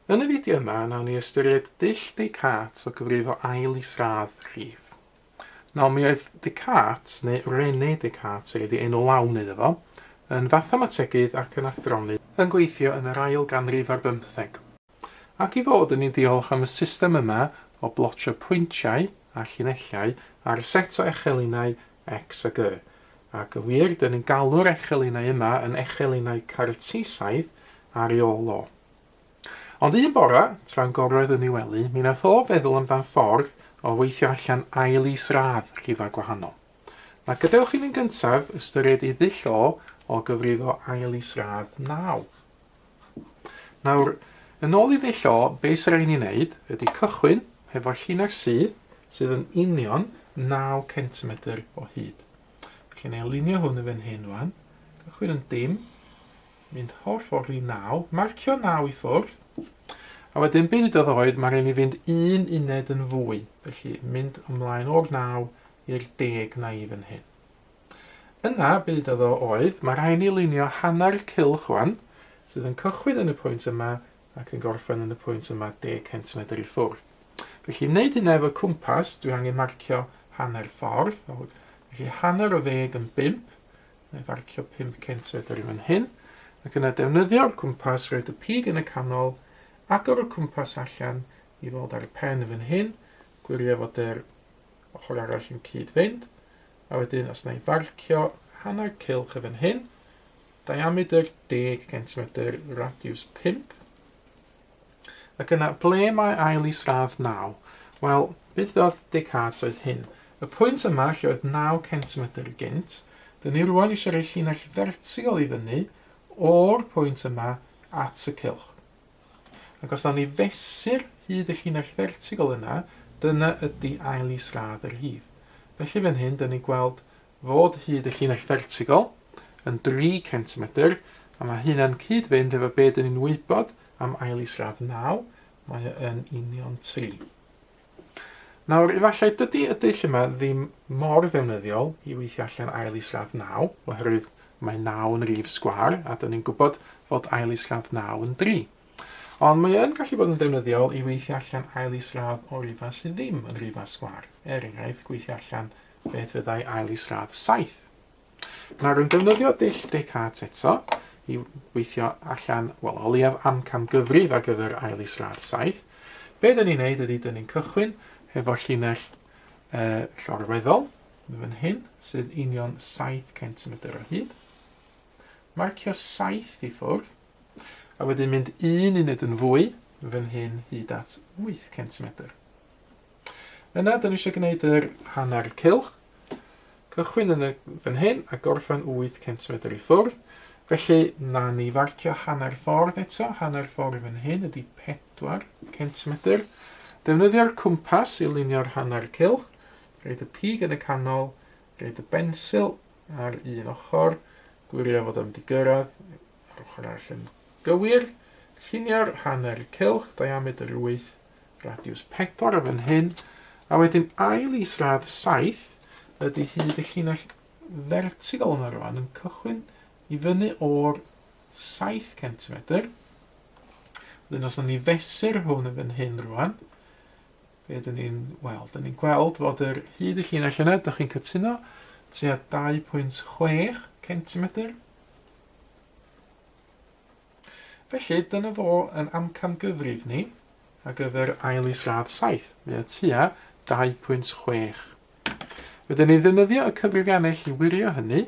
Yn y fideo yma, nawn ni ystyried dull Descartes o gyfrifo ail isradd rhif. Nawr, mi oedd Descartes, neu René Descartes, yr ydi enw lawn iddo fo, yn fathemategydd ac yn athronydd yn gweithio yn yr ail ganrif ar bymtheg. Ac i fod yn ni'n diolch am y system yma o blotio pwyntiau a llinellau ar set o echelinau X a Y. Ac yn wir, dyn ni'n galw'r echelinau yma yn echelinau Cartesaidd ar ei ôl o. Ond un bora, tra'n gorwedd yn ei wely, mi wnaeth o feddwl amdan ffordd o weithio allan ail is-radd rhifau gwahanol. Na gadewch i ni'n gyntaf ystyried ei ddull o o gyfrifo ail is-radd 9. Nawr, yn ôl i ddull o, be sy'n rhaid i ni wneud ydy cychwyn hefo llinell sydd, sydd yn union 9 cm o hyd. Felly, na i lunio hwn yn fan hyn rwan. Cychwyn yn dim, Mynd holl ffordd i 9, marcio 9 i ffwrdd. A wedyn be ddudodd oedd, mae rhaid ni fynd un uned yn fwy. Felly mynd ymlaen o'r 9 i'r deg na i fan hyn. Yna, be ddudodd o oedd, mae rhaid ni lunio hanner cylch wan, sydd yn cychwyn yn y pwynt yma ac yn gorffen yn y pwynt yma 10 cm i ffwrdd. Felly i wneud hynna efo cwmpas, dwi angen marcio hanner ffordd. Felly hanner o ddeg yn 5, Neu farcio 5 centimetr i fan hyn. Ac yna defnyddio'r cwmpas, roed y pig yn y canol, agor y cwmpas allan i fod ar y pen yn fan hyn, gwirio fod yr ochr arall yn cyd-fynd, a wedyn os na i farcio hanner cylch y fan hyn, diameter 10 cm, radius 5, Ac yna, ble mae ail isradd 9? Wel, beth oedd Descartes oedd hyn? Y pwynt yma, lle oedd 9 centimetr gynt, dyn ni rwan eisiau rhoi llinell fertigol i fyny o'r pwynt yma at y cylch. Ac os nawn ni fesur hyd y llinell fertigol yna, dyna ydy ail isradd yr rhif. Felly fan hyn, dyn ni'n gweld fod hyd y llinell fertigol yn 3 centimetr, a mae hynna'n cyd-fynd efo be dyn ni'n wybod am ail isradd 9, mae e yn union 3. Nawr, efallai dydy y dull yma ddim mor ddefnyddiol i weithio allan ail isradd 9, oherwydd mae 9 yn rif sgwâr, a dyn ni'n gwybod fod ail isradd 9 yn 3. Ond mae yn gallu bod yn ddefnyddiol i weithio allan ail isradd o rifau sydd ddim yn rifau sgwâr. Er enghraifft, gweithio allan beth fyddai ail isradd 7. Nawr, yn defnyddio dull Descartes eto i weithio allan, wel, o leiaf amcangyfrif ar gyfer ail isradd 7, be dyn ni'n neud ydy, dyn ni'n cychwyn hefo llinell uh, llorweddol, fan hyn, sydd union 7 cm o hyd. Marcio 7 i ffwrdd, a wedyn mynd un uned yn fwy fan hyn hyd at 8 cm. Yna, dyn ni eisiau gwneud yr hanner cylch. Cychwyn yn y fan hyn a gorffen 8 cm i ffwrdd. Felly, na ni farcio hanner ffordd eto. Hanner ffordd fan hyn ydy 4 cm. Defnyddio'r cwmpas i lunio'r hanner cylch. Rhaid y pig yn y canol, rhaid y bensil ar un ochr, gwirio fod o'n mynd i gyrraedd yr ochr arall yn gywir, llunio'r hanner cylch, diametr 8, radiws 4 o fan hyn, a wedyn ail isradd 7 ydy hyd y llinell fertigol yma rwan yn cychwyn i fyny o'r 7 cm. Wedyn os ni fesur hwn yn fan hyn rwan, be dyn ni'n weld? Dyn ni'n gweld fod yr hyd y llinell yna, dych chi'n cytuno, tua 2.6 cm. Felly, dyna fo yn amcangyfrif ni ar gyfer ail isradd 7. Mae o tua 2.6. Fydden ni ddefnyddio y cyfrifiannell i wirio hynny.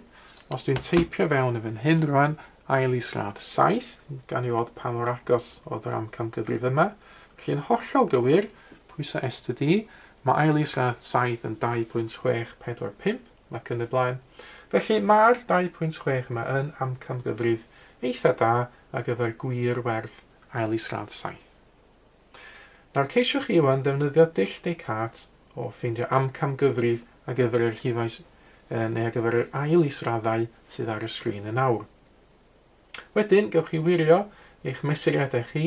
Os dwi'n teipio fewn y fan hyn rwan, ail isradd 7, gan i weld pa mor agos oedd yr amcangyfrif yma. Felly yn hollol gywir, pwyso S to D, mae ail isradd 7 yn 2.645 ac yn y blaen. Felly mae'r 2.6 yma yn amcangyfrif eitha da ar gyfer gwir werth ail isradd 7. Nawr ceisiwch chi wan ddefnyddio dull Descartes o ffeindio amcangyfrif ar gyfer yr rhifau neu ar gyfer yr ail israddau sydd ar y sgrin yn awr. Wedyn, gewch chi wirio eich mesuriadau chi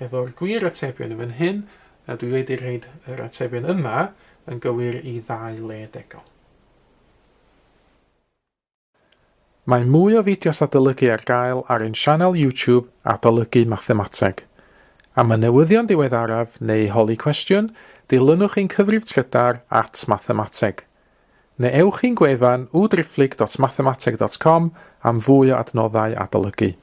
hefo'r gwir atebion yn fan hyn, a dwi wedi rhaid yr atebion yma yn gywir i ddau le degol. Mae mwy o fideos adolygu ar gael ar ein sianel YouTube Adolygu Mathemateg. Am y newyddion diweddaraf neu holi cwestiwn, dilynwch ein cyfrif trydar at mathemateg. Neu ewch i'n gwefan www.mathemateg.com am fwy o adnoddau adolygu.